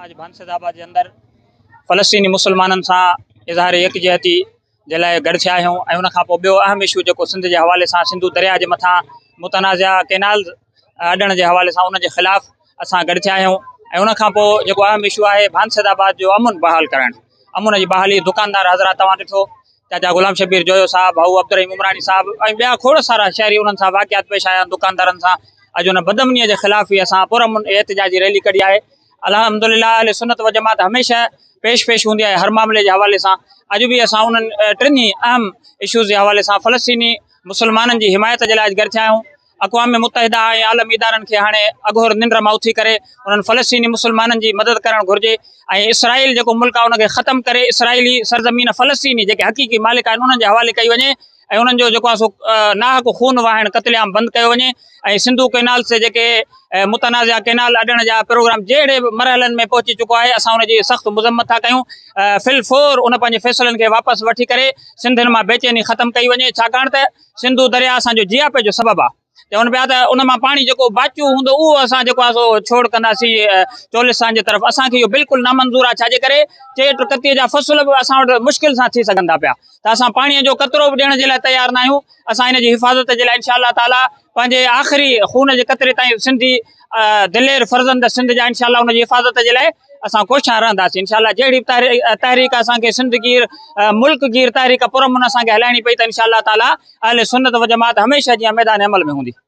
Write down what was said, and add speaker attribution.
Speaker 1: اڄ ڀانسد آباد جي اندر فلسطيني مسلمانن سان اظهار يڪجهتي جي لاء گڏ ٿيا آهيون ۽ ان کان پوء ٻيو اهم اشو جيڪو سنڌ جي حوالي سان سنڌو درياء جي مٿان متنازعه ڪينال اڏڻ جي حوالي سان ان جي خلاف اسان گڏ ٿيا آهيون ۽ ان کان پوء جيڪو اهم اشو آهي ڀانسد آباد جو امن بحال ڪرائڻ امن جي بحالي دڪاندار حضرات توهان ڏٺو چاچا غلام شبير جويو صاحب، ڀائو عبدالرحيم عمراڻي صاحب ۽ ٻيا کوڙ سارا شهري انهن سان واقعات پيش آيا آهن دڪاندارن سان اڄ ان بدامني جي خلاف ئي اسان پرامن احتجاجي ريلي ڪڍي آهي الحمدلله اهل سنت و جماعت هميشه پيش پيش هوندي آهي هر معاملي جي حوالي سان اڄ به اسان انهن ٽنهي اهم اشوز جي حوالي سان فلسطيني مسلمانن جي حمايت جي لاء اڄ گڏ ٿيا آهيون اقوام متحده ۽ عالمي ادارن کي هاڻي اگهور ننڊ مان اٿي ڪري انهن فلسطيني مسلمانن جي مدد ڪرڻ گهرجي ۽ اسرائيل جيڪو ملڪ آهي ان کي ختم ڪري اسرائيلي سرزمين فلسطيني جيڪي حقيقي مالڪ آهن انهن جي حوالي ڪئي وڃي ۽ انهن جو جيڪو آهي سو ناحق خون وهائڻ قتل عام بند ڪيو وڃي ۽ سنڌو ڪينال سي جيڪي متنازعه ڪينال اڏڻ جا پروگرام جهڙي به مرحلن ۾ پهچي چڪو آهي اسان ان جي سخت مذمت ٿا ڪيون فل فور ان پنهنجي فيصلن کي واپس وٺي ڪري سنڌين مان بيچيني ختم ڪئي وڃي ڇاڪاڻ ته سنڌو درياء اسان جو جياپي جو سبب آ. چون پيا ته ان مان پاڻي جيڪو باچو هوندو اهو اسان جيڪو آ سو ڇوڙ ڪنداسين چولستان جي طرف اسان کي اهو بلڪل نامنظور آ ڇاجي ڪري چيٽ ڪتي جا فصل به اسان وٽ مشڪل سان ٿي سگهن ٿا پيا ته اسان پاڻي جو قطرو به ڏيڻ جي لاء تيار نه آهيون اسان ان جي حفاظت جي لاء انشاء الله تعالي پنهنجي آخري خون جي قطري تائين سنڌي دلير فرزند سنڌ جا انشاء الله ان جي حفاظت جي لاء اسان ڪوشان رهنداسين انشاء الله جهڙي به تحريڪ اسان کي سنڌ گير ملڪ گير تحريڪ پرامن اسان کي هلائڻي پئي ته انشاء الله تعالي اهل سنت و جماعت هميشه جيان ميدان عمل ۾ هوندي.